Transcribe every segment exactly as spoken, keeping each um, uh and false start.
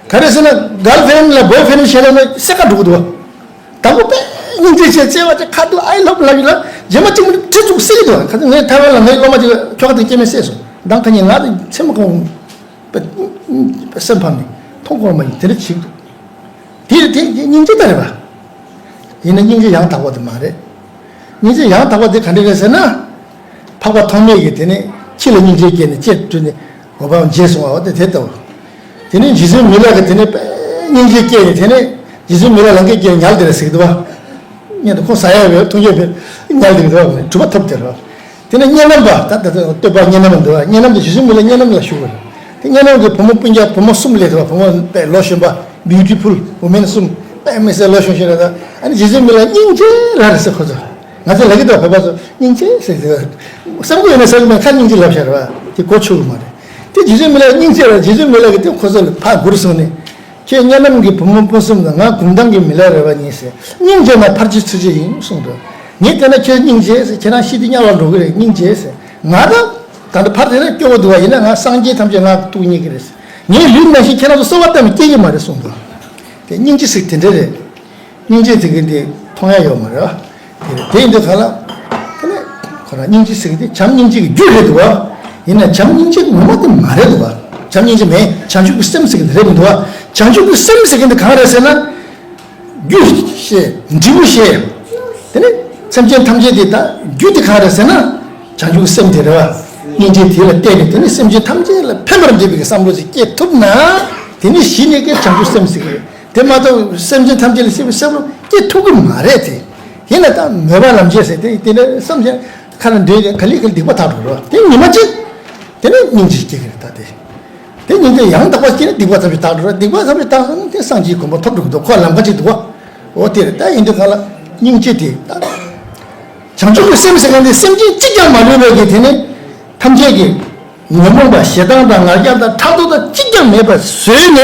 ག་རེ་ཟེར་ན་གརལ་ཕེ་རེན་ལ་བོའི་ཕེ་རེན་བྱས་ན་ནི་སེ་ཀ་འགྲོ་གི་འདུག་དང་པོ་དཔེ་སྙིང་རྗེ་ཆེ་བརྩེ་བ་ཆེ་ཁ་ཐུག་I love love you ལ་རྗེས་མ་གཅིག་མ་གཅིག་ཁྲི་ཚུགས་སྲིད་ཀྱི་འདུག་ཁ་ཚ་ངས་ཐའེ་ཝན་ལ་ངའི་སློབ་མ་གཅིག་ཁྱོ་ག་དང་སྐྱེ་དམན་བསད་སོང་། མདང་ཁ་ཉིན་ང་དང་མཚན་མོ་གང་སེམས་ཕམ་ནས་མཐོང་གོ་མ་ཡིན་དེ་འདྲ་བྱེད་ཀྱི་འདུག་དེ་དེ་སྙིང་རྗེ་ལྟ་རེད་པ། ཡིན་ན་སྙིང་རྗེ་ཡང་དག་པ་དེ་མ་རེད། སྙིང་རྗེ་ཡང་དག་པ་དེ་ག་འདྲ་རེད་ཟེར་ན། འཕགས་པ་ཐོགས་མེད་ཀྱིས་དེ་ནས་ཁྱི་ལ་སྙིང་རྗེ་སྐྱེས་ནས་ལྕེ་བཀྲུས་ནས་འོ་བའང་བརྗེད་སོང་བ་དེ་དེ་ལྟ་བུ། དེ་ནས་རྗེ་བཙུན་མི་ལ་གིས་དེ་ནས་སྙིང་རྗེ་སྐྱེས་ནས་དེ་ནས་རྗེ་བཙུན་མི་ལ་ལང་ཀས་སྐྱེས་ཉལ་དེ་རེད་ཟེར་གི་འདུག་བ། ཉལ་དུ་ཁོ་ཟ་ཡ་བས་འཐུང་ཡ་བས་ཉལ་དེ་གི་འདུག་བ་གྲུབ་པ་ཐོབ་དེ་རེད་བ། དེ་ནས་གཉེན་རྣམས་པ་ད་ད་ད་སྟོད་པ་གཉེན་རྣམས་འདུག་བ། གཉེན་རྣམས་དེ་རྗེ་བཙུན་མི་ལ་གཉེན་རྣམས་ལ་ཞུ་བ་རེད། དེ་གཉེན་རྣམས་ཀྱི་བུ་མོ་སྤུན་ཀྱག་བུ་མོ་གསུམ་ལས་དེ་བ་བུ་མོ་དཔེ་ལོ་གཞོན་པ། Beautiful women གསུམ་དཔེ་མི་སྲིད་ལོ་གཞོན་གཞོན་རེད་ད། ཨ་ནི་རྗེ་བཙུན་མི་ལ་སྙིང་རྗེ་ར་རེད་ཟེར་ཁོ་ཚོ། ང་ཚོ་ལ་གི་ད་བོད་པ་ཚོ་སྙིང་རྗེ་ཟེར་ཟེར་བ། བསམ་གི་ཡོད་ན་བསམ་གི་མེད་ཁ་སྙིང་རྗེ་ལབ་ཤར་བ་དེ་གོ་ཆོད་གི་མ་རེད། དེ་རྗེ་བཙུན་མི་ལ་སྙིང་རྗེ་ར་རྗེ་བཙུན་མི་ལ་གི་དེ་ཁོ་ཚོ་ལ་ཕ་གུར་སོང་ནས། ཁྱེད་གཉེན་རྣམས་ཀྱི་བུ་མོ་སྤུན་གསུམ་དང་ང་གུང་ཐང་གི་མི་ལ་རེ་བ་ཡིན་ཟེར། སྙིང་རྗེ་ན་ཕར་ཕྱིན་ཚུར་ཕྱིན་ཡིན་གསུངས་འདུག་ངས་བལྟས་ན་ཁྱེད་སྙིང་རྗེ་ཟེར་ཁྱེད་རང་ཤི་དེ་དམྱལ་བར་འགྲོ་གི་རེད་སྙིང་རྗེ་ཟེར། ང་ད་ད་ལྟ་ཕར་དེ་ལ་སྐྱོ་བོ་འདུག་བ་ཡིན་ན་ང་སངས་རྒྱས་ཐམས་ཅད་ང་ཐུག་ཉེ་གི་རེད་ཟེར། ངའི་ལུས་ནང་བཞིན་ཁྱེད་རང་ཚོ་གསོལ་བ་བཏབ་ནས་སྐྱེ་གི་མ་རེད་གསུངས་འདུག་དེ་སྙིང་རྗེ་ཟེར་དེ་འདྲ་རེད། སྙིང་རྗེ་ཟེར་མཁན་དེ་མཐོང་ཡ་ཡོད་མ་རེད་བ། དེ་རེད་དེ་ཡིན་དུས་ག་ལ། དེ་ནས་ཁོ་རང་སྙིང་རྗེ་ཟེར་མཁན་དེ་བྱམས་སྙིང་རྗེ་གི་རྒྱུ་རེད་འདུག་བ། ཡིན་ན་བྱམས་སྙིང་རྗེ་ངོ་མ་དེ་མ་རེད་འདུག་བ། བྱམས་སྙིང་རྗེ་མེད་བྱང་ཆུབ་ཀྱི་སེམས་ཟེར་མཁན་དེ་རེད་མི་འདུག་བ། བྱང་ཆུབ་ཀྱི་སེམས་ཟེར་མཁན་དེ་གང་རེད་ཟེར་ན། རྒྱུ་ཤེས་འབྲས་བུ་ཤེས། དེ་ནས་སེམས་ཅན་ཐམས་ཅད་དེ་ད་རྒྱུ་དེ་གང་རེད་ཟེར་ན། བྱང་ཆུབ་ཀྱི་སེམས་དེ་རེད་བ། སྙིང་རྗེ་དེ་ལ་བརྟེན་ནས་དེ་ནས་སེམས་ཅན་ཐམས་ཅད་ལ་ཕན་པར་འདོད་པའི་བསམ་བློ་ཞིག་སྐྱེ་ཐུབ་ན། དེ་ནི་གཞི་ནས་ཀྱི་བྱང་ཆུབ་སེམས་ཟེར་གི་རེད། དེ་མ་གཏོགས་སེམས་ཅན་ཐམས་ཅད་ལ་སྐྱེ་བའི་བསམ་བློ་སྐྱེ་ཐུབ་ཀྱི་མ་རེད་དེ། ཡིན་ན་ད་མོས་པ་ལམ་བྱེད་ཟེར་དེ་དེ་ནས་བསམ་བྱས་ཁ་ལ་འདྲེས་ཏེ་ག་ལེ་ག་ལེ་སྡིག་པ་དག་འགྲོ་རོགས་དེ་ཉི་མ་གཅིག་དེ་ནས་སྙིང་རྗེ་སྐྱེ་གི་རེད་ད་དེ། དེ་སྙིང་རྗེ་ཡང་དག་པ་སྐྱེས་ནས་སྡིག་པ་ཐམས་ཅད་དག་འགྲོ་རོགས་སྡིག་པ་ཐམས་ཅད་དག་སོང་དེ་སངས་རྒྱས་གོ་འཕང་ཐོབ་འགྲོ་གི་འདུག་ཁོ་ལམ་ཁ་གཅིག་འདུག་བ། འོ་དེ་རེད་ད་ཡིན་དུས་ག་ལ་སྙིང་རྗེ་དེ་ད། བྱང་ཆུབ་ཀྱི་སེམས་ཟེར་མཁན་དེ་སེམས་ཅན་གཅིག་ཀྱང་མ་ལུས་པའི་གི་དེ་ནི། ཐམས་ཅད་ཀྱི། ཉོན་མོངས་པ་ཞེ་སྡང་དང་ང་རྒྱལ་དང་ཕྲག་དོག་དང་གཅིག་ཀྱང་མེད་པར་བཟོས་ནས།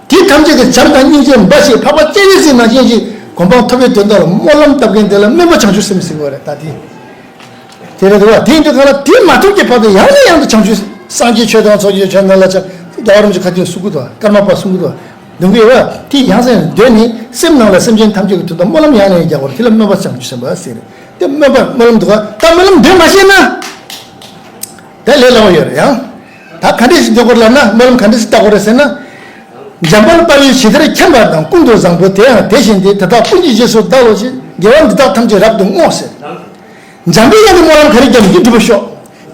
དེ་ཐམས་ཅད་ཀྱི་བྱམས་དང་སྙིང་རྗེ་འབའ་ཞིག་འཕགས་པ་སྤྱན་རས་གཟིགས་ནང་བཞིན་ཞིག་གོ་འཕང་ཐོབ་པའི་དོན་དག་ལ་སྨོན་ལམ་བཏབ་མཁན་དེ་ལ་སྨོན་པ་བྱང་ཆུབ་སེམས་ཟེར་བ་རེད་ད་དེ། དེ་རེད་འདུག་བ་དེ་ཡིན་དུས་གང་ལ་དེ་མ་ཐུབ་ཀྱི་བར་དུ་ཡང་ནས་ཡང་དུ་བྱང་ཆུབ་སངས་རྒྱས་ཆོས་དང་ཚོགས་ཀྱི་ཆོས་རྣམས་ལ་ཆ་རྒྱལ་བ་རིན་པོ་ཆེ་ཁ་ཏོན་གསུང་གི་འདུག་ཀརྨ་པ་གསུང་གི་འདུག་འདོན་གི་ཡོད་བ་དེ་ཡང་སེ་འདོན་ནི་སེམས་ནང་ལ་སེམས་ཅན་ཐམས་ཅད་ཀྱི་དོན་དུ་སྨོན་ལམ་ཡང་ནས་རྒྱག་པར་དེ་ལ་སྨོན་པ་བྱང་ཆུབ་སེམས་དཔའ་ཟེར། དེ་སྨོན་པ་སྨོན་ལམ་འདུག་ག་ད་སྨོན་ལམ་འདོན་མ་ཤེས་ན། དེ་ལས་སླ་བོ་ཡོད་རེད་ཡང་། ད་ག་འདྲས་ཤིག་འདོན་དགོས་ལབ་ན་སྨོན་ལམ་ག་འདྲས་ཤིག་བཏབ་དགོས་རེད་ཟེར་ན། འཇམ་དཔལ་དཔའ་བོས་ཇི་ལྟར་མཁྱེན་པ་དང་ཀུན་ཏུ་བཟང་པོ་དེ་ཡང་དེ་བཞིན་ཏེ། དེ་དག་ཀུན་གྱི་རྗེས་སུ་བདག་སློབ་ཅིང་། དགེ་བ་འདི་དག་ཐམས་ཅད་རབ་ཏུ་བསྔོ་ཟེར། འཇམ་དཔལ་དབྱངས་ཀྱི་སྨོན་ལམ་ག་རེ་བརྒྱབ་ན་འདི་འགྲུབ་པར་ཤོག་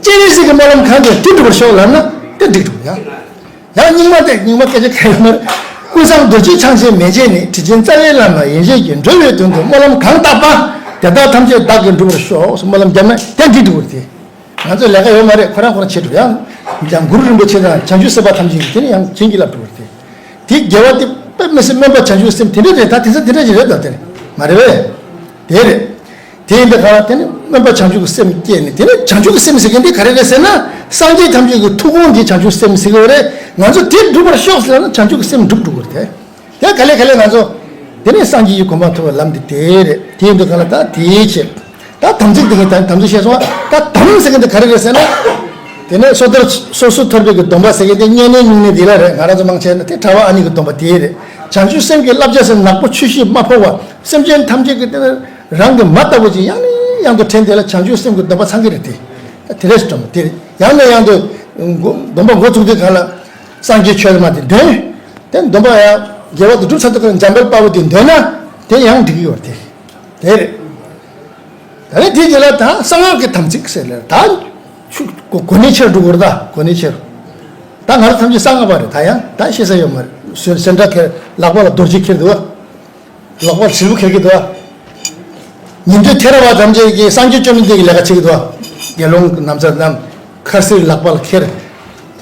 སྤྱན་རས་གཟིགས་ཀྱི་སྨོན་ལམ་གང་བརྒྱབ་ན་འདི་འགྲུབ་པར་ཤོག་ལབ་ན་དེ་འགྲིག་འགྲོ་ཡང་། ཡང་རྙིང་མ་དེ་རྙིང་མ་སྐད་ཆ་གང་ཡོད་མ་རེད། ཀུན་བཟང་རྡོ་རྗེ་འཆང་ཆེན་མན་ཆད་ནས། དྲིན་ཅན་རྩ་བའི་བླ་མ་ཡན་ཆད་ཀྱིས། འགྲོ་བའི་དོན་དུ་སྨོན་ལམ་གང་བཏབ་པ། དེ་དག་ཐམས་ཅད་བདག་གིས་འགྲུབ་པར་ཤོག་སྨོན་ལམ་བརྒྱབ་ན་དེ་འགྲིག་འགྲོ་གི་རེད་དེ། ང་ཚོ་ལས་ཀ་ཡོད་མ་རེད་ཁོ་རང་ཁོ་རང་བྱེད་འགྲོ་ཡང་། ཡང་གུ་རུ་རིན་པོ་ཆེ་དང་བྱང་ཆུབ་སེམས་དཔའ་ཐམས་ཅད་ཀྱིས་དེ་ནི་ཡང་བྱིན་གྱིས་བརླབས་འགྲོ་གི་རེད་དེ། དེ་དགེ་བ་དེ་དཔེ་མི་སྲིད་སྨོན་པ་བྱང་ཆུབ་སེམས་དེ་འདྲ་རེད་ད་དེ་ཚོ་དེ་འདྲ་ཞིག་རེད་ད་དེ་མ་རེད་པས། དེ་རེད། དེ་ཡིན་པའི་ཁར་དེ་ནི་སྨོན་པ་བྱང་ཆུབ་ཀྱི་སེམས་བསྐྱེད་ནས་དེ་ནི་བྱང་ཆུབ་ཀྱི་སེམས་ཟེར་མཁན་དེ་ག་རེ་རེད་ཟེར་ན། སངས་རྒྱས་ཐམས་ཅད་ཀྱི་ཐུགས་དགོངས་དེ་བྱང་ཆུབ་སེམས་ཟེར་གྱི་ཡོད་རེད། ང་ཚོ་དེ་འགྲུབ་པར་ཤོག་ཟེར་ན་བྱང་ཆུབ་ཀྱི་སེམས་འགྲུབ་དགོས་རེད་དེ། དེ་ག་ལེ་ག་ལེ་ང་ཚོ་དེ་ནི་སངས་རྒྱས་ཀྱི་གོ་འཕང་ཐོབ་པའི་ལམ་དེ་དེ་རེད། དེ་ཡིན་དུས་ག་ལ་ད་དེའི་ཆེད་ད་དམ་ཚིག་དེ་གི་ད་དམ་ཚིག་བཤད་སོང་བ་ད་དམ་ཟེར་མཁན་དེ་ག་རེ་རེད་ཟེར་ན། དེ་ནས་སོ་ཐར་སོ་སོ་ཐར་པའི་གི་སྡོམ་པ་ཟེར་མཁན་དེ་བསྙེན་གནས་སྨྱུང་གནས་དེ་ལ་རེད། ང་རང་ཚོ་མང་ཆེ་ན་དེ་གྲྭ་པ་ཨ་ནི་གི་སྡོམ་པ་དེ་རེད། བྱང་ཆུབ་སེམས་ཀྱི་བསླབ་བྱ་ཟེར་ནག་པོ་ཆུ་ཤེལ་མ་ཕོག་པ་སེམས་ཅན་ཐམས་ཅད་ཀྱི་དེ་ནས་རང་གི་མ་ལྟ་བུ་ཅིག་ཡང་ནས་ཡང་དུ་དྲན་དེ་ལ་བྱང་ཆུབ་སེམས་ཀྱི་སྡོམ་པ་ཚང་གི་རེད་དེ། དེ་རེད་སྟོན་པ་དེ་རེད། ཡང་ནས་ཡང་དུ་མགོ་སྡོམ་པ་འགོ་བཙུགས་དུས་གང་ལ་སངས་རྒྱས་ཆོས་ལ་མ་དེ་འདོན། དེ་སྡོམ་པ་ཡང་དགེ་བ་དེ་སྒྲུབ་ཚར་དུས་གང་ལ་འཇམ་དཔལ་དཔའ་བོ་དེ་འདོན་ན་དེ་ཡང་འགྲིག་གི་ཡོད་རེད་དེ། དེ་རེད། ད་ནི་དེ་རྗེས་ལ་ད་གསང་སྔགས་ཀྱི་དམ་ཚིག་ཟེར་ལ་ད་ཆུ་གོ་གོ་གནས་ཆེར་འགྲོ་དགོས་རེད། ད་གོ་གནས་ཆེར། ད་ང་རང་ཐམས་ཅད་གསང་སྔགས་པ་རེད། ད་ཡང་ད་ཤེས་ས་ཡོད་མ་རེད། སོན་སེན་ཏྲ་ཁྱེར་ལག་པ་ལ་རྡོ་རྗེ་ཁྱེར་འདུག་བ། ལག་པ་ལ་དྲིལ་བུ་ཁྱེར་གྱི་འདུག་བ། ཉན་ཐོས་ཐེ་ར་བ་ཐམས་ཅད་ཀྱིས་སངས་རྒྱས་བཅོམ་ལྡན་འདས་ཀྱི་ལས་ཀ་བྱེད་ཀྱི་འདུག་བ། དགེ་སློང་ན་བཟའ་རྣམས་ཁ་སེར་ལག་པ་ལ་ཁྱེར།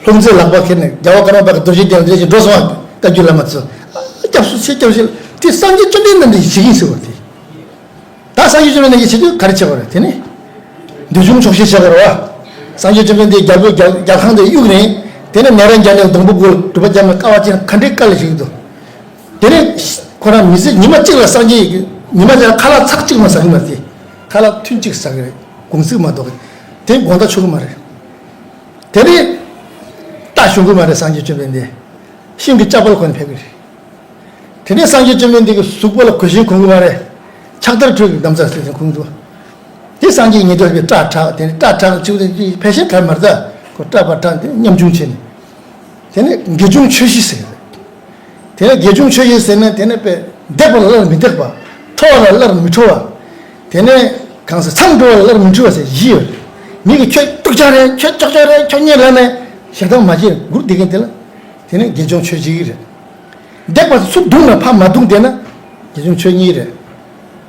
ལྷུང་བཟེད་ལག་པ་ཁྱེར་ནས་རྒྱལ་བ་ཀརྨ་པ་གི་རྡོ་རྗེ་གདན་ལ་འདྲེས་ཤིང་འགྲོ་སོང་བ། བཀའ་བརྒྱུད་བླ་མ་ཚོ། ཨ་སྐྱབས་སུ་མཆི་སྐྱབས་སུ་མཆི། དེ་སངས་རྒྱས་བཅོམ་ལྡན་འདས་ཀྱིས་བྱེད་ཀྱིན་ཟེར་བ་དེ། ད་སངས་རྒྱས་བཅོམ་ལྡན་འདས་ཀྱིས་བྱེད་དུས་ག་རེ་བྱེད་པ་རེད། དེ་ནི་འདོད་ཆུང་ཆོག་ཤེས་བྱེད་པ་རེད་བ། སངས་རྒྱས་བཅོམ་ལྡན་འདས་རྒྱལ་པོའི་རྒྱལ་རྒྱལ་ཁང་དེ་གཡུགས་ནས་དེ་ནས་ནཻ་རཉྫ་ནའི་སྡོང་པོ་གུ་ལ་སྒྲུབ་པ་བརྒྱབ་ནས་དཀའ་བ་སྤྱད་ན་ག་འདྲའི་དཀའ་ལས་བྱེད་ཀྱི་འདུག་དེ་ནས་ཁོ་རང་མི་ཚེ་ཉི་མ་གཅིག་ལ་སངས་རྒྱས་ཀྱི་ཉི་མ་གཅིག་ལ་ཁ་ལག་ཚག་གཅིག་མ་ཟ་གི་མ་རེད། ཁ་ལག་ཐུན་གཅིག་ཟ་གི་རེད། གུང་ཚིགས་མ་གཏོགས་དེ་དགོང་དག་ཆོག་གི་མ་རེད། དེ་ནས་རྟ་ཞོན་གི་མ་རེད། སངས་རྒྱས་བཅོམ་ལྡན་འདས། ཤིང་གི་ལྕགས་པར་གོན་ནས་ཕེབས་ཀྱི་རེད། དེ་ནས་སངས་རྒྱས་བཅོམ་ལྡན་འདས་ཀྱི་གཟུགས་པོ་ལ་གོས་ཆེན་གོན་གྱི་མ་རེད། ཕྱག་དར་ཁྲོད་ཀྱི་ནམ་མཚར་ཟེར་ཏེ་གོན་གྱི་འདུག་དེ་སངས་རྒྱས་ཉིད་དུ་ལྷགས་པའི་སྐྲ་བྲེགས། དེ་ནས་སྐྲ་བྲེགས་ཅིག་དེ་ཕལ་ཆེར་ག་མ་རེད་ད། ཁོ་སྐྲ་ཕར་བྲེགས་ཏེ་ཉམ་ཆུང་བྱས་ནས། དེ་ནས་དགེ་སྦྱོང་ཆོས་བཞི་ཟེར། དེ་ནས་དགེ་སྦྱོང་ཆོས་བཞི་ཟེར་ནས་དེ་ནས་པས་འདེགས་པ་ལ་སླར་མི་འདེགས་པ། ཁྲོ་བ་ལ་སླར་མི་ཁྲོ་བ། དེ་ནས་གང་ཟེར་མཚམས་འགྲོ་བ་ལ་སླར་མི་འགྲོ་བ་ཟེར་བཞི་ཡོད། མི་གིས་ཁྱོད་སྡུག་ཅག་རེད། ཁྱོད་ཅོག་ཅོག་རེད། ཁྱོད་གཉེན་ལགས་ནས་ཞེ་སྡང་མ་བྱེད་མགུར་འདེབས་མཁན་དེ་ལ། དེ་ནས་དགེ་སྦྱོང་ཆོས་བཞི་རེད། འདེགས་པ་ཚུར་བརྡུངས་ན་ཕར་མ་བརྡུངས་བསྡད་ན་དགེ་སྦྱོང་ཆོས་གཉིས་རེད།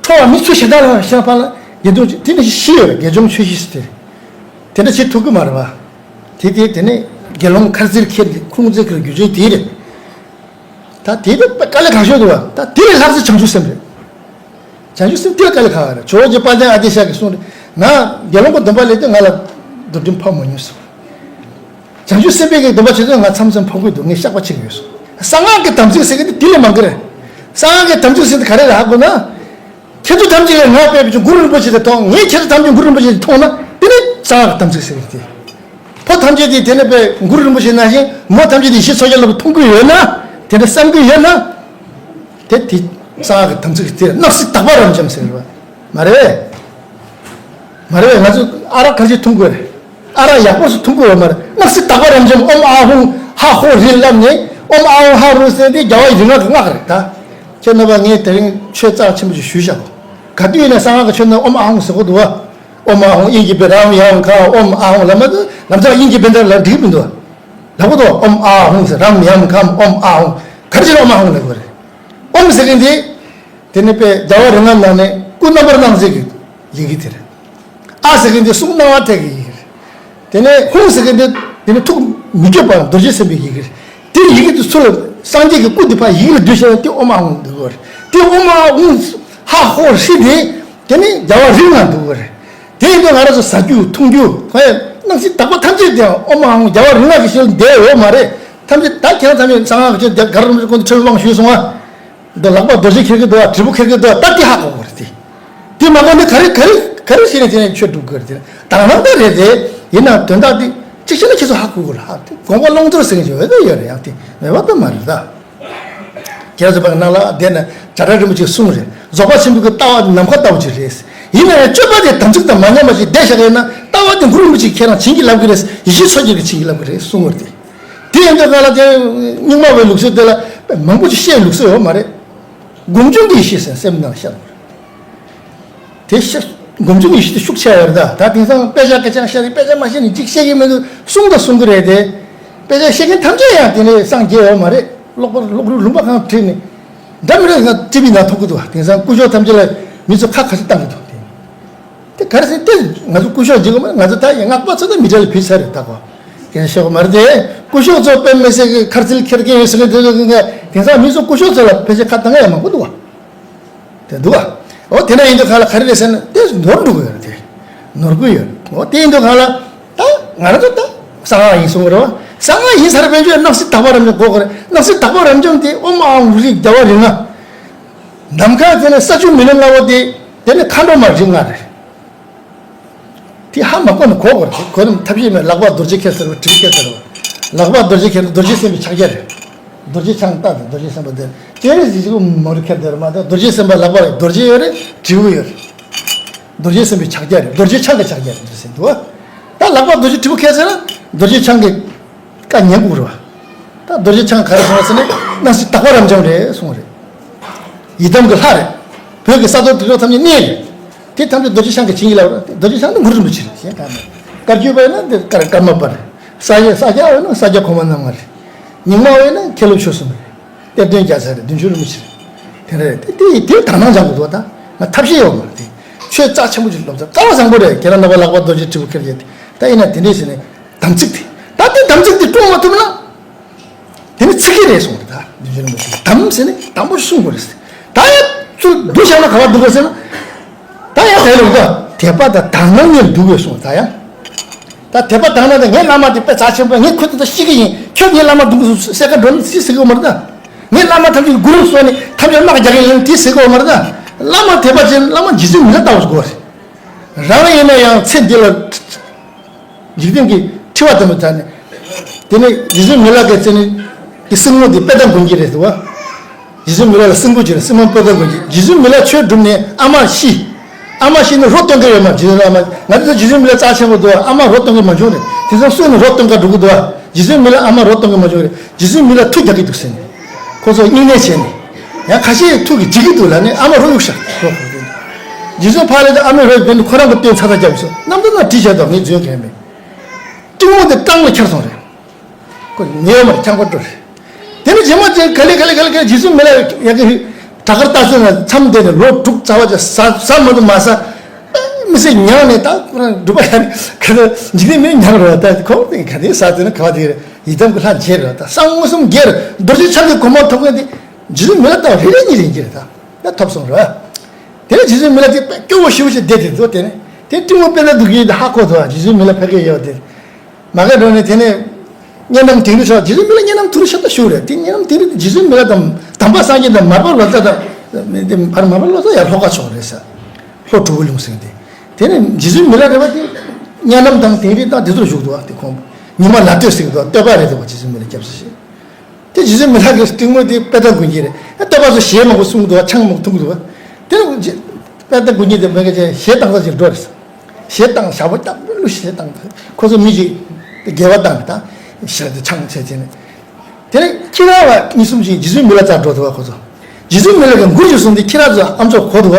ཁྲོ་བ་མི་ཚུར་ཞེ་སྡང་ལ་ཞེན་པ་ལ་དགེ་སྦྱོང་དེ་ནི་བཞི་ཡོད་རེད། དགེ་སྦྱོང་ཆོས་བཞི་ཟེར་དེ་རེད། དེ་འདྲ་བྱེད་ཐུབ་ཀྱི་མ་རེད་པ། དེ་དེ་དེ་ནི་དགེ་སློང་ཁ་རྩིར་ཁྱེར་གྱི་ཁུངས་བཙན་གྱི་རྒྱུ་མཚན་དེ་རེད། ད་དེ་ནི་དཀའ་ལས་ཁག་ཤོས་འདུག་བ། ད་དེ་ལས་ལྷག་ཙམ་བྱང་ཆུབ་སེམས་རེད། བྱང་ཆུབ་སེམས་དེ་ལ་དཀའ་ལས་ཁག་རེད། ཇོ་བོ་རྗེ་དཔལ་ལྡན་ཨ་ཏི་ཤ་གིས་གསུངས་རེད། ང་དགེ་སློང་གི་སྡོམ་པ་ལེན་དུས་ང་ལ་འདུལ་ཁྲིམས་ཕོག་མ་མྱོང་ཟེར། བྱང་ཆུབ་སེམས་དཔའི་གི་སྡོམ་པ་བྱེད་དུས་ང་མཚམས་མཚམས་ཕོག་གི་འདུག་ངས་བཤགས་པ་བྱེད་ཀྱི་ཡོད་ཟེར། གསང་སྔགས་ཀྱི་དམ་ཚིག་ཟེར་གི་དེ་དེ་ལས་མང་གི་རེད། གསང་སྔགས་ཀྱི་དམ་ཚིག་ཟེར་དེ་ག་རེ་རེད་ཧ་གོ་ན། ཁྱེད་ཚོ་ཐམས་ཅད་ཀྱིས་ང་དཔེ་བྱས་གུ་རུ་རིན་པོ་ཆེ་དེ་མཐོང་། ངས་ཁྱེད་ཚོ་ཐམས་ཅད་གུ་རུ་རིན་པོ་ཆེ་དེ་མཐོང་ན་དེ་ནི་གསང་སྔགས་ཀྱི་དམ་ཚིག་ཟེར་གི་རེད། ཕོ་ཐམས་ཅད་དེ་དེ་ནི་དཔེ་གུ་རུ་རིན་པོ་ཆེ་ནང་བཞིན་མོ་ཐམས་ཅད་དེ་ཡེ་ཤེས་མཚོ་རྒྱལ་ལ་མཐོང་གི་ཡོད་ན། དེ་འདྲ་བསམ་གི་ཡོད་ན། དེ་དེ་གསང་སྔགས་ཀྱི་དམ་ཚིག་དེ་སྣང་སྲིད་དག་པ་རབ་འབྱམས་ཟེར་བ་མ་རེད། མ་རེད། ང་ཚོ་ཨ་རག་ག་ཚོད་འཐུང་དགོས་རེད། ཨ་རག་ཡག་པོ་ཞིག་འཐུང་དགོས་ཡོད་མ་རེད། སྣང་སྲིད་དག་པ་རབ་འབྱམས་ཨོཾ་ཨཱཿཧཱུྃ་ཧ་ཧོ་རི་ལབ་ནས་ཨོཾ་ཨཱཿཧཱུྃ་ཧ་རུ་ཟེར་དེ་རྒྱལ་བ་ཡི་རིག་སྔགས་ཀྱི་སྔགས་རེད་ད། ཁྱེད་རྣམ་པ་ངས་དེ་རིང་ཆོས་རྩ་ཆེན་པོ་ཞིག་ཞུས་བཞག་གོ། ག་དུས་ཡིན་ན་གསང་སྔགས་ཀྱི་ཆོས་ནང་ཨོཾ་ཨཱཿཧཱུྃ་ཟེར་གོ་འདུག་བ། ཨོཾ་ཨཱཿཧཱུྃ་ཨིན་གྱི་པའི་རཱམ་ཡཱཾ་ཁཱཾ་ཨོཾ་ཨཱཿཧཱུྃ་ལབ་མ་འདུག་ལམ་སང་ཨིན་གྱི་པའི་འདྲ་ལ་འགྲིག་མི་འདུག་ལབ་གོ་འདུག་ཨོཾ་ཨཱཿཧཱུྃ་ཟེར་རཱམ་ཡཱཾ་ཁཱཾ་ཨོཾ་ཨཱཿཧཱུྃ། ག་རེ་བྱས་ན་ཨོཾ་ཨཱཿཧཱུྃ་ལབ་དགོས་རེད། ཨོཾ་ཟེར་མཁན་དེ། དེ་ནི་དཔེ་རྒྱལ་བ་རིག་སྔགས་ནང་ནས་སྐུ་རྣམ་པར་སྣང་མཛད་ཀྱི་ཡི་གེ་དེ་རེད། ཨཱཿཟེར་མཁན་དེ་གསུང་སྣང་བ་ཐད་ཀྱི་ཡི་གེ་རེད། དེ་ནས་ཧཱུྃ་ཟེར་མཁན་དེ་དེ་ནི་ཐུགས་མི་བསྐྱོད་པ་རྡོ་རྗེ་སེམས་དཔའི་ཡི་གེ་རེད། དེ་ཡི་གེ་དེ་ཚུར་ལ་སངས་རྒྱས་ཀྱི་སྐུ་དེ་ཕར་ཡི་གེ་ལ་བསྡུས་བྱས་ན་དེ་ཨོཾ་ཨཱཿཧཱུྃ་འདུག་གོ་རེད། དེ་ཨོཾ་ཨཱཿཧཱུྃ་ཧ་ཧོ་ཧྲཱིཿདེ་དེ་ནི་རྒྱལ་བ་རིག་སྔགས་འདུག་གོ་རེད། དེ་ཡིན་དུས་ང་རང་ཚོ་ཟ་རྒྱུ་འཐུང་རྒྱུ་གང་ཡང་སྣང་སྲིད་དག་པ་ཐམས་ཅད་དེ་ཨོཾ་ཨཱཿཧཱུྃ་རྒྱལ་བ་རིག་སྔགས་ཀྱི་ཞལ་འདས་ཡོད་མ་རེད། ཐམས་ཅད་ད་ཁྱེད་རང་ཚང་མས་གསང་སྔགས་ཀྱི་ཆོས་དེ་ག་རེ་རིན་པོ་ཆེ་ཁོང་ཚོ་ཁྲིམས་དབང་ཞུས་སོང་ཨ། འདི་ལག་པ་རྡོ་རྗེ་འཁྱེར་གི་འདུག་བ། དྲིལ་བུ་འཁྱེར་གི་འདུག་བ། ད་འདི་ཧ་གོ་དགོས་རེད་དེ། འདི་མ་གོ་ནི་ག་རེ་ག་རེ་ག་རེ་བྱས་ནས་དེ་ནས་ཆོས་སྒྲུབ་དགོས་རེད་དེ། དག་སྣང་ད་རེད་དེ། ཡིན་ནའང་དོན་དག་འདི་གཅིག་བྱས་ན་ཁྱེད་ཚོ་ཧ་གོ་དགོས་རེད་ཧ། དེ་དགོངས་པ་ཀློང་རྡོལ་ཟེར་མཁན་ཞིག་འོས་ད་ཡོད་རེད་ཡང་དེ་མེད་པ་ད་མ་རེད་ད། རྒྱལ་བ་རིན་པོ་ཆེ་ནང་ལ་བསྡད་ན་གྲྭ་གྲྭ་རིན་པོ་ཆེས་གསུངས་རེད། རྫོགས་པ་ཆེན་པོའི་གི་ལྟ་བ་འདི་ནམ་མཁའ་ལྟ་བུ་ཅིག་རེད། ཡིན་ན་ཡང་སྤྱོད་པ་དེ་དམ་ཚིག་དང་མ་ཉམས་པ་ཞིག་བསྡད་བཞག་ཡོད་ན་ལྟ་བ་དེ་གུ་རུ་རིན་པོ་ཆེས་ཁྱེད་རང་བྱིན་གྱིས་བརླབས་ཀྱི་རེད། ཡེ་ཤེས་མཚོ་རྒྱལ་གྱིས་བྱིན་གྱིས་བརླབས་ཀྱི་རེད་གསུངས་པ་རེད་དེ། དེ་ཡིན་དུས་ག་ལ་དེ་རྙིང་མ་བའི་ལུགས་སྲོལ་དེ་ལ་མང་པོ་ཅིག་བཤད་ལུགས་སྲོལ་ཡོད་མ་རེད། སྒོམ་བྱུང་གི་ཡེ་ཤེས་ཟེར་སེམས་ནང་ཤར་བ་རེད། དེ་ཤ་སྒོམ་བྱུང་གི་ཡེ་ཤེས་དེ་ཤུགས་ཆེ་བ་རེད་ད། ད་དེང་སང་དཔེ་ཆ་སྐད་ཆ་བཤད་རེད། དཔེ་ཆ་མ་ཤེས་ནས་ཅིག་བཤད་ཀྱི་མི་འདུག་གསུང་དང་གསུང་གི་རེད་དེ། དཔེ་ཆ་ཤེས་མཁན་ཐམས་ཅད་ཡང་དེ་ནས་སངས་རྒྱས་ཡོད་མ་རེད། ཀློག་པ་ཀློག་རུ་ལུང་པ་གང་བྲིས་ནས་འདྲ་མི་འདྲ་ང་ཊི་བི་ནང་མཐོང་གི་འདུག་དེང་སང་སྐུ་ཞབས་ཐམས་ཅད་ལ་མི་ཚོ་ཁ་ཁ་ཤས་བཏང་གི་འདུག་དེ། དེ་ག་རེ་ཟེར་དེ་ང་ཚོ་སྐུ་ཞབས་བྱེད་དགོས་མ་ང་ཚོ་ད་ཡང་སྔགས་པ་ཚོ་ད་མི་གྲལ་ལ་ཕུད་ཚར་རེད་ད་གོ། དེ་ཤོག་མ་རེད་དེ། སྐུ་ཞབས་ཚོ་དཔེ་མི་སྲིད་ཀྱི་ཁ་རྩིལ་འཁྱེར་མཁན་ཡོད་ཟེར་མཁན་དེ་ཚོ་གི་དེང་སང་མི་ཚོ་སྐུ་ཞབས་ཚོ་ལ་ཕལ་ཆེར་ཁ་བཏང་ཡ་མང་པོ་འདུག་བ། དེ་འདུག་བ། འོ་དེ་འདྲ་ཡིན་དུས་གང་ལ་ག་རེ་རེད་ཟེར་ན་དེ་ནོར་འགྲོ་གི་ཡོད་རེད་དེ། ནོར་གི་ཡོད་རེད། འོ་དེ་ཡིན་དུས་གང་ལ་ད་ང་རང་ཚོ་ད་གསང་སྔགས་ཡིན་གསུང་གི་རེད་བ། གསང་སྔགས་ཡིན་ས་རེད་དཔེ་བརྗོད་སྣང་སྲིད་དག་པ་རབ་འབྱམས་གོ་གི་རེད། སྣང་སྲིད་དག་པ་རབ་འབྱམས་དེ་ཨོཾ་ཨཱཿཧཱུྃ་ཧྲཱིཿརྒྱལ་བ་རིག་སྔགས། ནམ་མཁའ་དེ་ནས་ས་ཆུ་མེ་རླུང་རླུང་བུ་དེ་དེ་ནས་མཁའ་འགྲོ་མ་རིག་སྔགས་རེད། དེ་ཧ་མ་གོ་ན་གོ་དགོས་རེད། གོ་ནམ་ཐབས་ཤེས་མེད། ལག་པ་རྡོ་རྗེ་འཁྱེར་ཟེར་བ་དྲིལ་འཁྱེར་ཟེར་བ། ལག་པ་རྡོ་རྗེ་འཁྱེར་རྡོ་རྗེ་སེམས་དཔའི་ཕྱག་རྒྱ་རེད། རྡོ་རྗེ་འཆང་ལྟ་དང་རྡོ་རྗེ་སེམས་དཔའ་དེ་ལྕེ་རེ་ཟིག་ཅིག་མོ་རེ་འཁྱེར་དེ་རེད་མ་གཏོགས་རྡོ་རྗེ་སེམས་དཔའ་ལག་པ་རེད་རྡོ་རྗེ་ཡོད་རེད། དྲིལ་བུ་ཡོད་རེད། རྡོ་རྗེ་སེམས་དཔའི་ཕྱག་རྒྱ་རེད། རྡོ་རྗེ་འཆང་གི་ཕྱག་རྒྱ་རེད་འདུག་ཟེར་འདུག་བ། ད་ལག་པ་རྡོ་རྗེ་དྲིལ་བུ་འཁྱེར་ཟེར་ན་རྡོ་རྗེ་འཆང་གི་བཀའ་ཉན་དགོས་རེད་བ། ད་རྡོ་རྗེ་འཆང་ག་རེ་གསུངས་ཟེར་ན་སྣང་སྲིད་དག་པ་རབ་འབྱམས་རེད་གསུངས་རེད། ཡི་དམ་གྱི་ལྷ་རེད། བོད་ཀྱི་ས་རྡོ་དྲིལ་བུ་ཐམས་ཅད་གནས་རེད། དེ་ཐམས་ཅད་རྡོ་རྗེ་འཆང་གིས་བྱིན་གྱིས་བརླབས་རེད། རྡོ་རྗེ་འཆང་ནི་གུ་རུ་རིན་པོ་ཆེ་རེད། གཞན་གང་མེད། བཀའ་བརྒྱུད་པ་ཡིན་ན་འདི་ཀརྨ་པ་རེད། ས་སྐྱ་ས་སྐྱ་བ་ཡིན་ན་ས་སྐྱ་གོང་མ་རྣམ་ལྔ་རེད། རྙིང་མ་བ་ཡིན་ན་མཁན་སློབ་ཆོས་གསུམ་རེད། གཏེར་སྟོན་རྒྱལ་མཚན་རེད། བདུན་ཅུ་རིན་པོ་ཆེ་རེད། དེ་འདྲ་རེད། དེ་དེ་དེ་དག་སྣང་སྦྱང་དགོས་འདུག་ད་ང་ཐབས་ཤེས་ཡོད་མ་རེད་དེ། ཆོས་རྩ་ཆེན་པོ་ཅིག་སློབ་ཚར་སྐལ་བ་བཟང་པོ་རེད། ཁྱེད་རང་རྣམ་པ་ལག་པ་རྡོ་རྗེ་དྲིལ་བུ་འཁྱེར་རྒྱུ་དེ་ད་ཡིན་ན་དེ་འདྲས་ཟེར་ནས་དམ་ཚིག་དེ་ད་དེ་དམ་ཚིག་དེ་སྲུང་མ་ཐུབ་ན། དེ་ནི་ཚིག་གི་རེད་གསུངས་རེད། ད་འདི་བཞིན་མ་ཞིག་དམ་ཟེར་ནི་དམ་པོ་གསུང་དགོས་རེད། ད་ཡང་ཚུར་འདུ་བཞག་ན་ག་བ་འདུག་ག་ཟེར་ན། ད་ཡང་དེ་ལ་འདུག་དད་པ་དང་དག་སྣང་གཉིས་འདུག་དགོས་གསུངས། ད་ཡང་། ད་དད་པ་དག་སྣང་དེ་ངའི་བླ་མ་དེ་དཔེ་རྩ་ཆེན་པོ་ངས་ཁོ་དེ་ད་ཤི་གི་ཡིན། ཁྱོད་ངའི་བླ་མ་འདུག་གསུངས་སེ་ཀ་འགྲོ་ནི་ཅི་ཟེར་གི་ཡོད་མ་རེད་ད། ངའི་བླ་མ་ཐམས་ཅད་གུ་རུ་གསོལ་ནས་ཐམས་ཅད་དམག་རྒྱག་གི་ཡིན་དེ་ཟེར་གི་ཡོད་མ་རེད་ད། བླ་མ་དད་པ་ཅན་བླ་མ་རྗེ་བཙུན་མི་ལ་ལྟ་བ་དགོས་རེད། རང་ཡིན་ན་ཡང་ཚེ་འདི་ལ། འཇིག་རྟེན་གྱི་འཁྲི་བ་དམ་པའི་ཐ་ནས། དེ་ནས་རྗེ་བཙུན་མི་ལ་གའི་རྩེ་ནས། གི་སྲིང་མོ་དེ་དཔེ་ལྟ་དགོན་གྱི་རེད་འདུག་བ། རྗེ་བཙུན་མི་ལ་ལ་སྲིང་མོ་གྱི་རེད། སྲིང་མོ་དཔེ་ལྟ་དགོན་གྱི། རྗེ་བཙུན་མི་ལ་ཆོས་བསྒྲུབས་ནས་ཨ་མ་ཤི། ཨ་མ་ཤི་ནས་རོ་སྟོན་གྱི་ཡོད་མ། རྗེ་བཙུན་ཨ་མ། ང་ཚོ་རྗེ་བཙུན་མི་ལ་རྩ་ཆེན་པོ་འདུག་བ། ཨ་མ་རོ་སྟོན་གྱི་མ་བྱུང་རེད། དེ་ཚོ་སུས་ནས་རོ་སྟོན་ག་འགྲོ་གི་འདུག་བ། རྗེ་བཙུན་མི་ལ་ཨ་མ་རོ་སྟོན་གྱི་མ་བྱུང་རེད། རྗེ་བཙུན་མི་ལ་མཐུ་རྒྱག་གི་འདུག་ཟེར་ནས། ཁོ་ཚོ་སྙིང་ནད་བྱས་ནས། ཡང་ཁ་ཤས་མཐུ་གིས་འཇིག་གི་འདུག་ལབ་ནས་ཨ་མ་རོ་གཡུག་ཤག། རོ་གཡུག་རྗེ་བཙུན་ཕར་ལ་ཨ་མའི་རོ་བྱས་ནས་ཁོ་རང་གི་སྟོན་ཚ་ཚ་རྒྱབ་སོང་། གནམ་ད་ན་བྲིས་བྱས་དང་ངས་རྫུན་གས་མེད། གཏུམ་མོ་དེ་སྤྲང་ལ་འཁྱར་སོང་རེད། ཁོ་ཉེ་བ་མར་ཁྱང་པ་འགྲོ་རེད། དེ་ནས་རྗེས་མ་དེ་ག་ལེ་ག་ལེ་ག་ལེ་ག་ལེ་རྗེ་བཙུན་མི་ལ་ཡ་གི་བྲག་དཀར་སྟག་ཚང་ལ་མཚམས་བསྡད་ནས་ལོ་དྲུག་རྩ་བ་ཅིག་ཟ་ཟ་མ་ཐུབ་མ་ཟ། མི་ཚེ་མྱངས་ནས་ད་ཁོ་རང་སྒྲུབ་པ་ཡ་ནི་ག་ཚོད་འཇིག་རྟེན་མི་མྱངས་རོགས། ད་ཁོང་དེ་ག་དེ་ཟ་དུས་ན་ག་བ་དེ་རེད། ཡི་དམ་གྱི་ལྷ་མཇལ་རོགས། ད་གསང་མངོན་སུམ་རྒྱལ་རོགས། རྡོ་རྗེ་འཆང་གི་གོ་འཕང་ཐོབ་མཁན་དེ་རྗེ་བཙུན་མི་ལ་ལྟ་བ་རེ་རེ་གཉིས་རེ་གཉིས་རེད། ད་ད་ཐོབ་སོང་རོགས། དེ་ནས་རྗེ་བཙུན་མི་ལ་དེ་དཔེ་སྐྱོ་བོ་ཞེ་པོ་ཞིག་བསྡད་དེ་འདུག་དེ་ནས་དེ་གཏུམ་མོ་དཔེ་ལྟ་འདུག་གི་ཧ་གོ་འདུག་རྗེ་བཙུན་མི་ལ་ཕ་གི་ཡོད་དེ། མ་ག་འགྲོ་ནས་དེ་ནས་གཉའ་ནམ་དིང་རི་ཆགས། རྗེ་བཙུན་མི་ལ་གཉའ་ནམ་དིང་རི་ཤ་སྟག་ཞུགས་རེད། དེ་གཉའ་ནམ་དིང་རི་དེ་རྗེ་བཙུན་མི་ལ་དང་དམ་པ་སངས་རྒྱས་དང་མར་པ་ལོ་ཙཱ་དང་། དེ་བར་མར་པ་ལོ་ཙཱ་ཡར་ལྷོ་ཁ་ཕྱོགས་རེད་ས། ལྷོ་གྲུ་གུ་ལུང་ཟེར་དེ། དེ་ནས་རྗེ་བཙུན་མི་ལ་རེད་པ་དེ། གཉའ་ནམ་དང་དིང་རི་དང་དེ་ཚོར་བཞུགས་འདུག་བ། དེ་ཁོང་ཉི་མ་ལ་སྟོད་ཟེར་གི་འདུག་བ། སྟོད་པ་རེད་འདུག་བ། རྗེ་བཙུན་མི་ལ་སྐྱབས་སུ་མཆི། དེ་རྗེ་བཙུན་མི་ལ་གི་གཏུམ་མོ་དེ་དཔེ་ལྟ་དགོན་གྱི་རེད། ཨ་སྟོད་པ་ཚོ་ཞལ་མང་པོ་གསུང་གི་འདུག་བ། ཆང་མང་པོ་འཐུང་གི་འདུག་བ། དེ་ནས་དཔེ་ལྟ་དགོན་གྱི་དེ་མི་ག་ཅན་ཞལ་བཏང་ས་ཅིག་འགྲོ་རེད། ཞལ་བཏང་ཞག་པོ་སྟབས་བདེ་ལུགས་ཞལ་བཏང་། ཁོ་ཚོ་མི་ཞིག་དགེ་བ་བཏང་གི་ད། ཞག་དེ་ཆང་བྱས་བྱས་ནས། དེ་ནས་ཁྱི་ར་བ་གཉིས་གསུམ་ཞིག་རྗེ་བཙུན་མི་ལ་རྩར་འགྲོ་འདུག་བ། ཁོ་ཚོ་རྗེ་བཙུན་མི་ལ་གི་མགུར་ཞིག་གསུངས་ཏེ་ཁྱི་ར་ཚོ་ཨམ་ཅོག་གོ་འདུག་བ།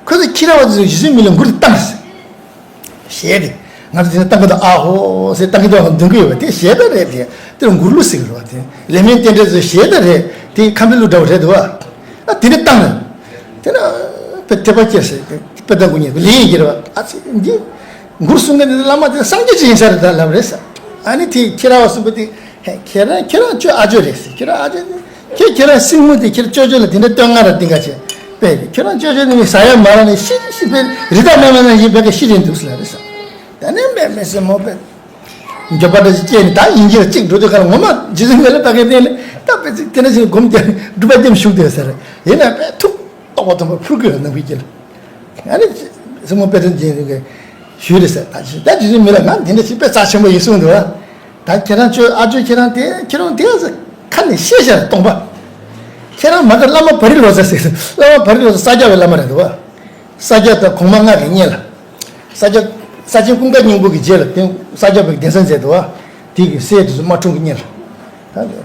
ཁོ་ཚོ་ཁྱི་ར་བ་ཚོས་རྗེ་བཙུན་མི་ལ་མགུར་དེ་བཏང་ཟེར། ཞལ་དེ། ང་ཚོ་དེ་ནས་བཏང་གི་འདུག་ཨ་ཧོ་ཟེར་བཏང་གི་འདུག་འདོན་གི་ཡོད་པ་དེ་ཞལ་ད་རེད་དེ། དེ་ལ་མགུར་གླུ་ཟེར་གི་རེད་བ། དེ་ལེགས་སྨོན་རྟེན་འབྲེལ་ཚོའི་ཞལ་ད་རེད་དེ། ཁམས་པའི་གླུ་འདྲ་བོ་རེད་འདུག་བ། ཨ་དེ་ནས་བཏང་ནས། དེ་ན། དཔེ་དད་པ་སྐྱེས་ཟེར། དཔེ་ལྟ་དགོན་གྱི་ལས་ཡིན་གྱི་རེད་བ། ཨ་ཙི་འདི། མགུར་གསུང་མཁན་འདི་ལ་མ་དེ་སངས་རྒྱས་ཅིག་ཡིན་ས་རེད་ད་ལབ་རེད་ས། ཨ་ནི་དེ་ཁྱེད་རང་བ་གསུམ་པོ་དེ། ཧེ་ཁྱེད་རང་ཁྱེད་རང་ཅོ་ཨ་ཅོ་རེད་ཟེར། ཁྱེད་རང་ཨ་ཅོ། ཁྱེད་ཁྱེད་རང་སྲིང་མོ་དེ་ཁྱེད་ཅོ་ཅོ་ལ་དེ་འདྲ་སྟོན་ང་ར་ཏིང་ག་བྱེད། དཔེ་ཁྱེད་རང་ཅོ་ཅོ་ནི་མི་ཟ་ཡ་མ་ར་ནི་ཤི་ཤི་དཔེ་རི་དྭགས་མེད་མེད་ན་ཡིན་པའི་ཀ་ཤི་རིན་འདུག་ཟེར་ལ་རེད་ས། ད་ནི་མེད་མེད་སེ་མོ་དཔེ། འགྱོད་པ་འདྲ་ཞིག་སྐྱེས་ནས་ད་ཡིན་གྱི་ར་གཅིག་འགྲོ་དུས་ག་ལ་ངོ་མ་རྗེ་བཙུན་མི་ལ་ད་གའི་སྟེང་ནས་ད་དཔེ་ཚིག་དེ་འདྲ་ཞིག་སྒོམ་རྒྱག་སྒྲུབ་པ་རྒྱབ་བཞུགས་དེ་ཟེར། ཡིན་ན་དཔེ་ཐུགས་རྟོགས་པ་དམ་པ་ཕུར་དགོས་ལ་ནང་པའི་རྒྱལ། ཨ་ནི་སྲིང་མོ་དཔེ་སྟོན་ཅན་གྱི་ཞུས་རེད་ཟེར། ད་ཅི་ད་རྗེ་བཙུན་མི་ལ་ང་འདི་འདྲ་ཞིག་དཔེ་རྩ་ཆེན་པོ་ཡིན་གསུངས་འདུག་བ། ད་ཁྱེད་རང་ཅོ་ཨ་ཅོ་ཁྱེད་རང་དེ་ཁྱེད་རང་དེ་ཟེར་ཁ་ནས་བཤད་བཤད་སྟོང་པ། ཁྱེད་རང་མ་ག་བླ་མ་བ་རི་ལོ་ཙཱ་ཟེར། བླ་མ་བ་རི་ལོ་ཙཱ་ས་སྐྱ་བའི་བླ་མ་རེད་འདུག་བ། ས་སྐྱ་དང་གོང་མ་ལྔ་གི་གཉེན་ལ། ས་སྐྱ། ས་ཆེན་ཀུན་དགའ་སྙིང་པོ་གི་རྗེས་ལ་དེ་ས་སྐྱ་པའི་གདན་ས་མཛད་འདུག་བ། དེ་གི་སྲས་དེ་ཚོ་དམར་ཁྲོམ་གྱི་གཉེན་ལ།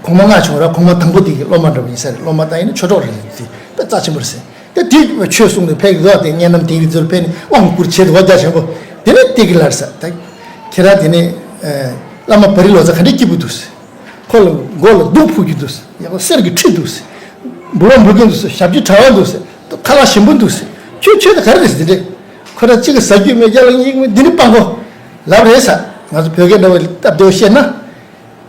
གོང་མ་ལྔ་བྱུང་ར། གོང་མ་དང་པོ་དེ་གི་སློབ་མ་འདྲ་བ་ཡིན་ས་རེད། སློབ་མ་དང་ཡིན་ན་ཆོས་གྲོགས་རེད། དེ་དཔེ་རྩ་ཆེན་པོ་རེད་ཟེར། ད་དེ་ཆོས་གསུངས་ནས་ཕེབས་ཀྱི་འདུག་དེ་གཉན་ནམ་དིང་རི་ཚུར་ཕེབས་ནས་དབང་བསྐུར་བྱས་འདུག་བ། རྒྱ་ཆེན་པོ། དེ་ནས་དེ་གི་ལར་ས་ད། ཁྱེད་རང་དེ་ནས། བླ་མ་བ་རི་ལོ་ཙཱ་ག་འདྲའི་སྐྱིད་པོ་འདུག་ཟེར། ཁོ་ལ་མགོ་ལ་གདུགས་ཕུབ་ཀྱི་འདུག་ཟེར། ཡག་པོ་གསེར་གྱི་ཁྲི་འདུག་ཟེར། འབུལ་བ་འབུལ་མཁན་འདུག་ཟེར། ཞབས་ཀྱི་གྲྭ་པ་འདུག་ཟེར། ཁ་ལག་ཞིམ་པོ་འདུག་ཟེར། ཁྱོད་ཁྱོད་དེ་ག་རེ་རེད་ཟེར། འདི་འདྲས་ཁོ་ར་གཅིག་གི་ཟ་རྒྱུ་མེད། རྒྱ་ལ་གཉིས་མེད། འདི་ནི་སྤང་གོ་ལབ་རེད་ས། ང་ཚོ་བོད་སྐད་འདྲ་བོ་སྟབས་བདེ་བོ་བཤད་ན།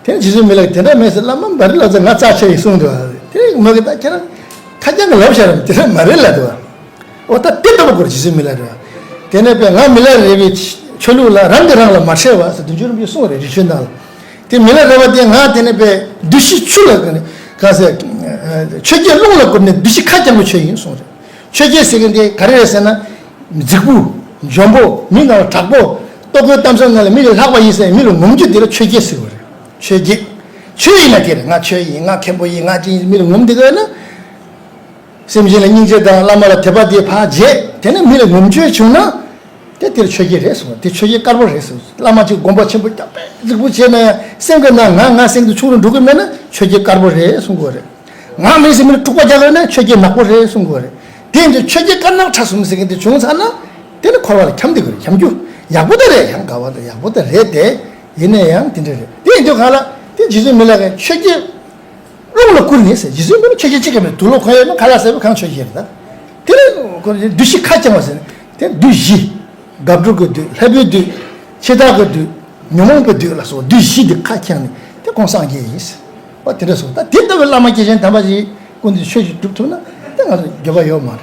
དེ་ནས་རྗེ་བཙུན་མི་ལ་གིས་དེ་འདྲ་མེད་ཟེར། བླ་མ་བ་རི་ལོ་ཙཱ་ང་རྩ་ཆེ་ཡིན་གསུངས་འདུག་དེ་མ་གི་ད་ཁྱེད་རང་ཁ་རྐྱང་གི་ལབ་བཞག་རམ་དེ་འདྲ་མ་རེད་ལབ་འདུག་ཨོ་ད་དེ་ལྟ་བུ་སྐོར་རྗེ་བཙུན་མི་ལ་རེད་བ། དེ་ནས་པས་ང་མི་ལ་རས་པའི་ཆོས་ལུགས་ལ་རང་གིས་རང་ལ་མ་ཁྲེལ་བ་ཟེར་བདུད་འཇོམས་རིན་པོ་ཆེས་གསུངས་རེད། རི་ཆོས་ནང་ལ། དེ་མི་ལ་རས་པ་དེ་ང་དེ་ནས་པས་བདུད་བཞི་ཆུ་ལ་ག་ཟེར། ཆོས་བརྒྱད་རླུང་ལ་བསྐུར་ནས་བདུད་བཞི་ཁ་རྐྱང་པའི་ཆོས་ཡིན་གསུངས་རེད། ཆོས་བརྒྱད་ཟེར་མཁན་དེ་ག་རེ་རེད་ཟེར་ན། རྫིག་པོ། འཇོན་པོ། མི་ངག་དྲག་པོ། ལྟོ་གོས་གཏམ་བཟང་ནང་ལ་མི་ལས་ལྷག་པ་ཡིན་ཟེར་མི་ལ་ངོམ་རྒྱུ་དེ་ལ་ཆོས་བརྒྱད་ཟེར་བ་རེད། ཆོས་བརྒྱད། ཆོས་ཡིན་ན་དེ་རེད། ང་ཆོས་ཡིན། ང་མཁན་པོ་ཡིན། ང་ཅི་ཡིན་མི་ལ་ངོམ་དེ་ག་ན། སེམས་ཅན་ལ་སྙིང་རྗེ་དང་བླ་མ་ལ་དད་པ་དེ་ཕར་བརྗེད། དེ་ནས་མི་ལ་ངོམ་ཆོས་བྱུང་ན། དེ་དེར་ཆོས་བརྒྱད་རེད་གསུངས། དེ་ཆོས་བརྒྱད་དཀར་པོ་རེད་གསུངས། བླ་མ་གཅིག་དགོངས་པ་ཆེན་པོ་རྒྱག་པས་རྫིག་པོ་བྱས་ན་ཡང་སེམས་ཀྱི་ནང་ང་ང་སེམས་ཀྱི་ཆུང་རུ་འགྲོ་གི་མེད་ན་ཆོས་བརྒྱད་དཀར་པོ་རེད་གསུང་གི་ཡོད་རེད། ང་མིན་ཟེར་མིར་འཁྲུག་པ་རྒྱག་ཡོད་ན་ཆོས་བརྒྱད་ནག་པོ་རེད་གསུང་གི་ཡོད་རེད། དེ་ཡིན་དུས་ཆོས་བརྒྱད་དཀར་ནག་ཁྲ་གསུམ་ཟེར་མཁན་དེ་བྱུང་ཚར་ན། དེ་ནི་འཁོར་བ་ལ་འཁྱམས་བསྡད་དགོས་རེད། འཁྱམས་རྒྱུ། ཡག་པོ་ད་རེད། ཡང་དགའ་བ་དང་ཡག་པོ་ད་རེད་དེ། ཡིན་ན་ཡང་དེ་འདྲ་རེད། དེ་ཡིན་དུས་གང་ལ་དེ་རྗེ་བཙུན་མི་ལ་གིས་ཆོས་བརྒྱད། རླུང་ལ་བསྐུར་ནས་ཟེར། རྗེ་བཙུན་མི་ལ་ཆོས་བརྒྱད་གཅིག་ཀྱང་མེད། དུག་ལོག་གང་ཡོད་ན་ཁ་ལག་ཟས་པ་གང་ཆོས་བརྒྱད་རེད་ད། དེ་ནི་བདུད་བཞི་ཁ་རྐྱང་བ་ཟེར། དེ་བདུད་བཞི། དགག་སྒྲུབ་ཀྱི་བདུད། ལྷའི་བུའི་བདུད། འཆི་བདག་གི་བདུད། ཉོན་མོངས་པའི་བདུད་ལ་སོགས་བདུད་བཞི་འདི་ཁ་རྐྱང་ནས་དེ་ཁོང་སངས་རྒྱས་ཡིན་ཟེར། ཨོ་དེ་འདྲ་སོང་། ད་དེ་ལྟ་བུའི་བླ་མ་སྐྱེས་ཆེན་དམ་པ་ཞིག་སྐུ་མདུན་ཆོས་ཤིག་སྒྲུབ་ཐུབ་ན་ད་ང་ཚོ་འགྱོད་པ་ཡོད་མ་རེད།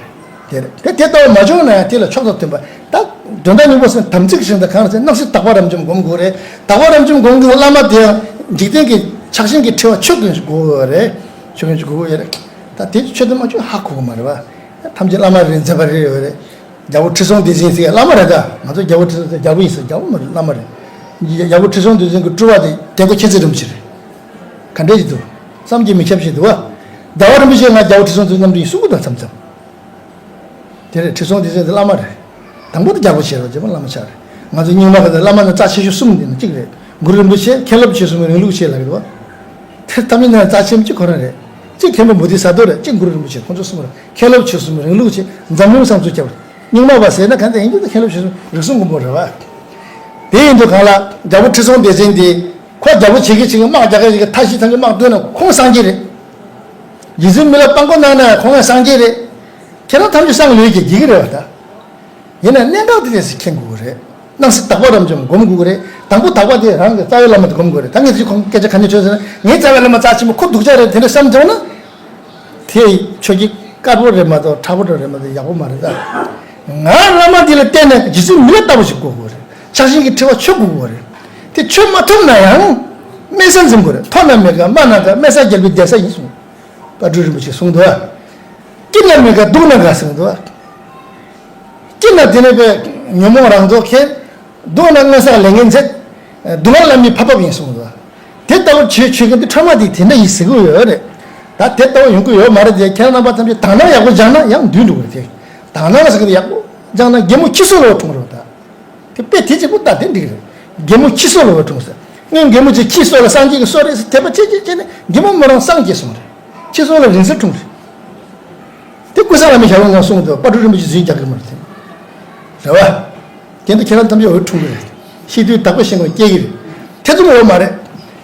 དེ་རེད། དེ་དེ་ལྟ་བུ་མ་བྱུང་ན་ཡང་དེ་ལ་ཕྱོགས་དང་མཐུན་པ། ད་དོན་དག་སྙིང་པོ་ཟེར་དམ་ཚིག་ཟེར་ད་གང་ཟེར། སྣང་སྲིད་དག་པ་རབ་འབྱམས་སྒོམ་དགོས་རེད། དག་པ་རབ་འབྱམས་སྒོམ་དགོས་བླ་མ་དེ་ཡང་འཇིག་རྟེན་གྱི་ཆགས་ཞེན་གྱི་འཁྲི་བ་ཆོད་མཁན་ཞིག་དགོས་ཀྱི་ཡོད་རེད། ཆོད་མཁན་ཞིག་དགོས་ཀྱི་ཡོད་རེད། ད་དེ་ཆོད་དུ་མ་ཆོད་ཧ་གོ་གི་མ་རེད་བ། ཐམས་ཅད་བླ་མ་རེད། མཛད་པ་རེད་ཡོད་རེད། རྒྱལ་པོ་ཁྲི་སྲོང་ལྡེ་བཙན་ཟེར་བླ་མ་རེད་ད། ང་ཚོ་རྒྱལ་པོ་ཁྲི་སྲོང་ལྡེ་རྒྱལ་པོ་ཡིན་ཟེར། རྒྱལ་པོ་མ་རེད། བླ་མ་རེད། རྒྱལ་པོ་ཁྲི་སྲོང་ལྡེ་བཙན་གྱི་སྤྲུལ་པ་དེ་རྒྱལ་པོ་མཁྱེན་བརྩེ་རིན་པོ་ཆེ་རེད། ག་འདྲས་ཀྱི་འདུག་བསམ་གྱིས་མི་ཁྱབ་ཞིག་འདུག་བ། ཟླ་བ་རིན་པོ་ཆེ་ང་རྒྱལ་པོ་ཁྲི་སྲོང་ལྡེ་བཙན་མཉམ་དུ་ཡིན་གསུང་གི་འདུག་མཚམས་མཚམས། དེ་རེད། ཁྲི་སྲོང་ལྡེ་བཙན་དེ་བླ་མ་རེད། དང་པོ་དེ་རྒྱལ་པོ་ཆེ་རེད། རྗེས་མ་བླ་མ་ཆགས་རེད། ང་ཚོ་རྙིང་མ་ག་ཚོད་བླ་མ་ནི་རྩ་ཆེ་ཤོས་གསུམ་དེ་ནི་གཅིག་རེད། གུ་རུ་རིན་པོ་ཆེ། མཁན་སློབ་ཆོས་གསུམ་གྱི་རིང་ལུགས་ཆེ་ལབ་ཀྱི་འདུག་བ། དེ་ཐམས་ཅད་ནང་རྩ་ཆེན་པོ་གཅིག་ཁོ་རང་རེད། གཅིག་མཁན་པོ་བོ་དྷི་ས་ཏྭ་རེད། གཅིག་གུ་རུ་རིན་པོ་ཆེ། ཁོང་ཚོ་གསུམ་རེད། མཁན་སློབ་ཆོས་གསུམ་གྱི་རིང་ལུགས་ཆེ། འཛམ་གླིང་བསམ་ཚུལ་ཁྱབ་རེད། རྙིང་མ་བ་ཟེར་ན་གང་ལྟར་ཡིན་རྒྱུ་དེ་མཁན་སློབ་ཆོས་གསུམ་རིགས་གསུམ་མགོན་པོ་རེད་བ། དེ་ཡིན་དུས་གང་ལ་རྒྱལ་པོ་ཁྲི་སྲོང་ལྡེ་བཙན་དེ། ཁོ་རྒྱལ་པོ་བྱེད་ཀྱི་བྱེད་ཀྱི་དམག་རྒྱག་གི་བྱེད་ཀྱི་མཐའ་བཞི་ཐམས་ཅད་དམག་བཏོན་ན་ཁོང་སངས་རྒྱས་རེད། རྗེ་བཙུན་མི་ལ་དཔང་པོ་གནང་ན་ཁོང་ཡང་སངས་རྒྱས་རེད། ཁྱེད་རང་ཐམས་ཅད་སངས་ལོས་ཀྱི་རྒྱུ་རེད་བ་ད། ཡིན་ན་གནད་འགག་དེ་ཏོག་ཙམ་མཁྱེན་དགོས་ཀྱི་རེད། སྣང་སྲིད་དག་པ་རབ་འབྱམས་སྒོམ་དགོས་ཀྱི་རེད། དང་པོ་དག་པ་དེ་རང་གི་རྩ་བའི་བླ་མ་དེ་སྒོམ་དགོས་རེད། ད་ངས་ཚིག་ཁོང་སྐད་ཆ་ག་ནས་ཐོས་ཟེར་ན། ངའི་རྩ་བའི་བླ་མ་རྩ་ཆེན་པོ་ཁོ་སྡུག་ཅག་རེད། དེ་འདྲ་བསམ་བྱུང་ན། དེ་ཆོས་ཀྱི་དཀར་པོ་རེད་མ་གཏོགས་ཁྲ་པོ་འདྲ་རེད་མ་གཏོགས་ཡག་པོ་མ་རེད་ད། ང་བླ་མ་འདི་ལ་བརྟེན་ནས་རྗེ་བཙུན་མི་ལ་ལྟ་བུ་ཞིག་དགོས་དགོས་རེད། ཕྱག་ཆེན་གྱི་ཁྲི་བ་མཆོད་དགོས་དགོས་རེད། དེ་མཆོད་མ་ཐུབ་ན་ཡང་། དམན་ས་འཛིན་དགོས་རེད། མཐོ་ན་མེད་དཀའ་དམའ་ན་དཀའ་དམན་ས་རྒྱལ་པོའི་གདན་ས་ཡིན་གསུངས། དཔལ་སྤྲུལ་རིན་པོ་ཆེས་གསུངས་འདུག་སྐྱིད་ན་མེད་དཀའ་སྡུག་ན་དགའ་གསུངས་འདུག་སྐྱིད་ན་དེ་ནས་པའི་ཉོན་མོངས་རང་རྫོགས་མཁན། སྡུག་ན་མངོན་སངས་ལས་ངན་མཛད། སྡུག་བསྔལ་བླ་མའི་འཕགས་པ་ཡིན་གསུངས་འདུག་དེ་ལྟ་བུ་བྱེད་ཆོས་མཁན་དེ་ཁྲོས་མ་དེ་དེ་འདྲ་ཡིན་ཟེར་གི་ཡོད་རེད། ད་དེ་ལྟ་བུ་ཡོང་གི་ཡོད་མ་རེད་དེ། ཁྱེད་རང་རྣམ་པ་ཐམས་ཅད་དག་སྣང་ཡག་པོ་སྦྱངས་ན་ཡང་འདུལ་འགྲོ་གི་རེད་དེ། དག་སྣང་ཟེར་གི་ཡག་པོ་སྦྱངས་ན་རྒན་མོ་ཁྱི་སོ་ལོ་འཁྲུངས་རོགས་ད། དེ་དཔེ་དེ་གཅིག་པུ་ལྟ་དེ་འགྲིག་རེད། རྒན་མོ་ཁྱི་སོ་ལོ་འཁྲུངས་ཟེར། སྔོན་རྒན་མོ་ཅིག་ཁྱི་སོ་ལ་སངས་རྒྱས་ཀྱི་སོ་རེད་ཟེར་དད་པ་ཆེ་ཆེ་བྱས་ནས་རྒན་མོ་མོ་རང་སངས་རྒྱས་སོང་རེད། ཁྱི་སོ་ལ་རིང་བསྲེལ་འཁྲུངས་རེད། དེ་ཀུན་བཟང་བླ་མའི་ཞལ་ལུང་ནང་གསུངས་འདུག་དཔལ་སྤྲུལ་རིན་པོ་ཆེ་རྫུན་རྒྱག་གི་མ་རེད་དེ། རེད་བ། དེ་འདི་ཁྱེད་རང་ཐམས་ཅད་འོད་འཁྲུངས་གི་རེད། ཤེས་དུས་དག་པ་ཤེས་ངོ་སྐྱེ་གི་རེད། ཐེ་ཚོམ་འོད་མ་རེད།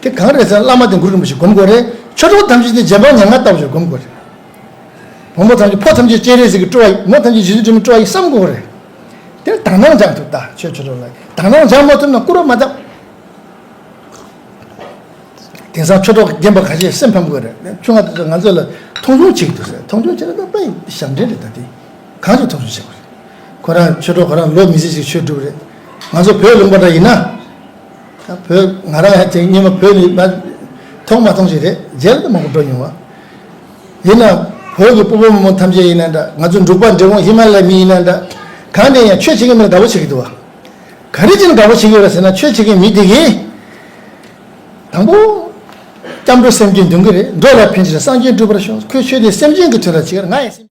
དེ་གང་རེད་ཟེར་ན་བླ་མ་དེ་གུ་རུ་རིན་པོ་ཆེ་སྒོམ་དགོས་རེད། ཆོས་གྲོགས་ཐམས་ཅད་དེ་རྗེ་འབངས་ཉམ་ང་ལྟ་བུ་ཞིག་སྒོམ་དགོས་རེད། བུ་མོ་ཐམས་ཅད་ཕོ་ཐམས་ཅད་སྤྱན་རས་གཟིགས་ཀྱི་སྤྲུལ་བ་ཡིན། མོ་ཐམས་ཅད་རྗེ་བཙུན་སྒྲོལ་མའི་སྤྲུལ་བ་ཡིན་བསམ་དགོས་རེད། དེར་དག་སྣང་སྦྱང་ཐུབ་ད་ཆོས་ཆོས་གྲོགས་ལ་དག་སྣང་སྦྱང་མ་ཐུབ་ན་སྐུར་བ་མ་བཏབ། དེང་སང་ཆོས་གྲོགས་རྒན་པ་ཁ་ཤས་སེམས་ཕམ་དགོས་རེད། ཆུང་ང་དེ་ཚོ་ང་ཚོ་ལ་མཐོང་ཆུང་བྱེད་ཀྱི་འདུག་ཟེར། མཐོང་ཆུང་བྱེད་ན་ད་དཔེ་ཞབས་འདྲེན་རེད། ད་དེ་གང་ཅིག་མཐོང་ཆུང་བྱེད་དགོས་རེད། ཁོ་རང་ཆོས་གྲོགས་ཁོ་རང་ལོ་མི་ཟིན་ཞིག་ཆོས་སྒྲུབ་རེད། ང་ཚོ་བོད་ལུང་པ་འདྲ་ཡིན་ན། ད་བོད་ང་རང་ཡང་དེ་སྔོན་མ་བོད་ནས་མ་མཐོང་མ་མཐོང་ཞིག་རེད། རྗེས་ལ་ད་མང་པོ་འགྲོ་མྱོང་བ། ཡིན་ན་བོད་ཀྱི་སྤོ་བོ་མོ་མོ་ཐམས་ཅད་ཡིན་ན་འདྲ། ང་ཚོ་འབྲུག་པ་འབྲས་སྤུངས་ཧི་མ་ལ་ཡའི་མི་ཡིན་ན་འདྲ། གང་ནས་ཡང་ཆོས་བྱེད་མཁན་མི་ལ་དགའ་པོ་བྱེད་ཀྱི་འདུག་བ། ག་རེ་བྱས་ན་དགའ་པོ་བྱེད་ཀྱི་ཡོད་རེད་ཟེར་ན། ཆོས་བྱེད་མཁན་མི་དེ་གིས་དང་པོ་སྐྱབས་འགྲོ་སེམས་བསྐྱེད་འདོན་གྱི་རེད། འགྲོ་ལ་ཕན་ཕྱིར་སངས་རྒྱས་འགྲུབ་པར་ཤོག་ཁོས་ཆོས་དེ་སེམས་ཅན་གྱི་དོན་ལ་བྱེད་ཀྱི་རེད། ང་ཡང་སེམས།